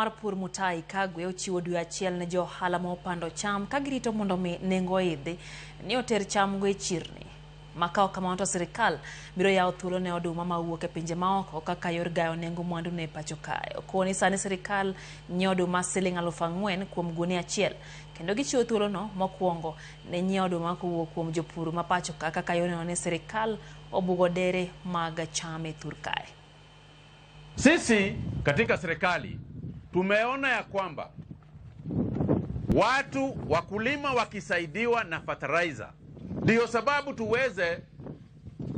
Mar pur Mutahi Kagwe ochiwo dwe achiel ne jo ohala ma opando cham ka girito mondo mi nengo oidhi ni oter chamgo e chirni. Ma ka ok kamano to sirikal biro yawo thuolo ne oduma mawuok e pinje maoko kaka yor gayo nengo mwandu ne pacho kae. Okoni sani sirikal nyiewo oduma siling 4,000 kuom gunia achiel kendo gichiwo thuolono mokwongo ne nyiewo oduma kowuok kuom jopur ma pacho ka kaka yor neno ni sirikal obugo dere mag cham e thur kae. Sisi katika serikali tumeona ya kwamba watu wakulima wakisaidiwa na fertilizer, ndiyo sababu tuweze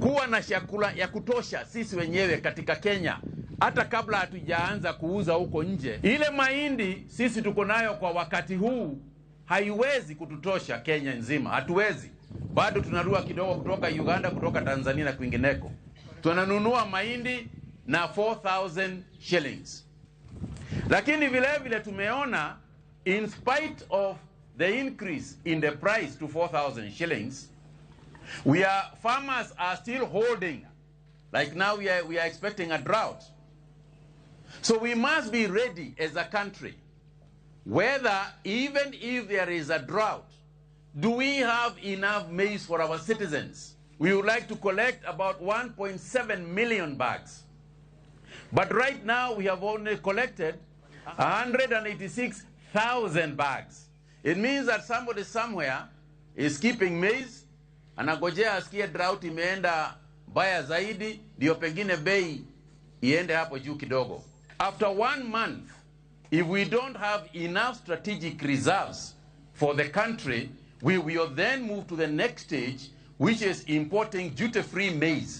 kuwa na chakula ya kutosha sisi wenyewe katika Kenya, hata kabla hatujaanza kuuza huko nje. Ile mahindi sisi tuko nayo kwa wakati huu haiwezi kututosha Kenya nzima, hatuwezi. Bado tunarua kidogo kutoka Uganda, kutoka Tanzania na kwingineko. Tunanunua mahindi na 4000 shillings. Lakini vile vile tumeona in spite of the increase in the price to 4000 shillings, we are farmers are still holding. Like now we are expecting a drought. So we must be ready as a country, whether even if there is a drought, do we have enough maize for our citizens? We would like to collect about 1.7 million bags. But right now we have only collected 186,000 bags. It means that somebody somewhere is keeping maize, anagojea asikie drought imeenda mbaya zaidi, ndio pengine bei iende hapo juu kidogo. After one month, if we don't have enough strategic reserves for the country, we will then move to the next stage, which is importing duty-free maize.